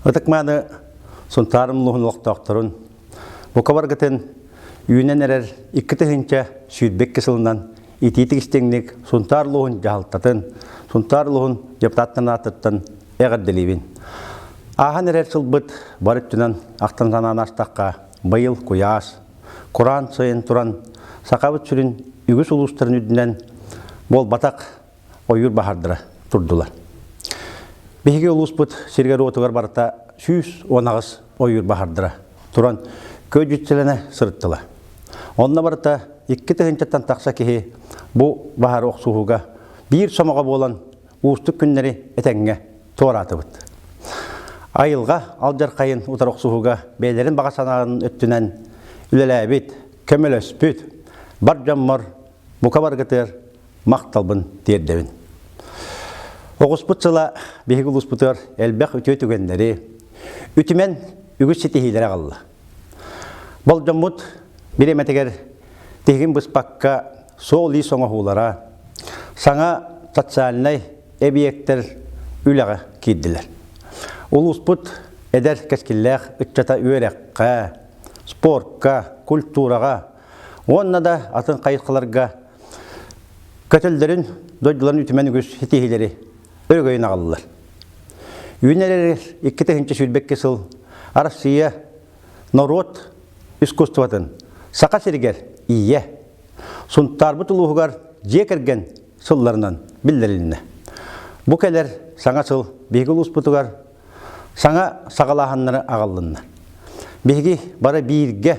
Ытык-мааны Сунтаарым улууһун олохтоохторун бука баргытын үүнэн эрэр 2022 сылынан итиитик истиҥник Сунтаар улууһун дьаһалтатын, Сунтаар улууһун депутаттарын аатыттан эҕэрдэлиибин. Ааһан эрэр сылбыт бары өттүнэн ахтан санаан астахха, быйыл куйаас, кураан сайын туран сахабыт сүрүн үгүс улуустарын үрдүнэн буолбатах ойуур баһаардара турдулар. Биһиги улууспут сиригэр-уотугар барыта 118 ойуур баһаардара туран көдьүттэлэнэ сырыттылар. Онно барыта икки тыһыынчаттан тахса киһи бу баһаары охсуһууга биир сомоҕо буолан уустук күннэри этэҥҥэ туораатыбыт. Айылҕа алдьархайын утары охсуһууга бэйэлэрин баҕа санааларын өттүнэн үлэлээбит, көмөлөспүт бар дьоммор бука баргытыгар махталбын тиэрдэбин. Оҕуспут сыла биһиги улууспутугар элбэх үтүө түгэннэри, үтүмэн үгүс ситиһиилэри аҕалла. Болдьоммут бириэмэтигэр тиһигин быспакка суол-иис оҥоһуулара, саҥа социальнай эбийиэктэр үлэҕэ киирдилэр. Улууспут эдэр кэскиллээх ыччата үөрэххэ, спортка, культураҕа уонна да атын хайысхаларга көтөллөрүн, дойдуларын үтүмэн үгүс ситиһиилэри өрөгөйүн аҕаллылар. Үүнэр эрэр 2022 сыл Арассыыйа норуот искусствотын Саха сиригэр Ийэ, Сунтаарбыт улууһугар дьиэ кэргэн сылларынан биллэрилиннэ. Бу кэлэр саҥа сыл биһиги улууспутугар саҥа саҕалааһыннары аҕаллынна. Биһиги бары бииргэ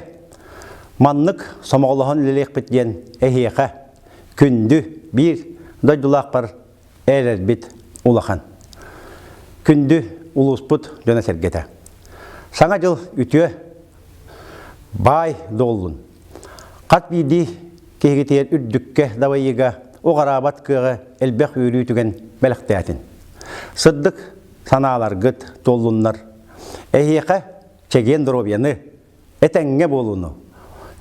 маннык сомоҕолоһон үлэлиэхпит диэн эһиэхэ күндү биир дойдулаахпар эрэрбит улахан. Күндү улууспут дьоно-сэргэтэ. Саҥа дьыл үтүө баай дуоллун. Хас биирдии киһигитигэр үрдүккэ дабайыыга уҕараабат кыаҕы элбэх үөрүү түгэн бэлэхтээтин. Сырдык санааларгыт туоллуннар. Эһиэхэ чэгиэн доруобуйаны, этэҥҥэ буолууну,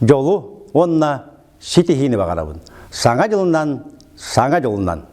дьолу уонна ситиһиини баҕарабын. Саҥа дьылынан, саҥа дьолунан!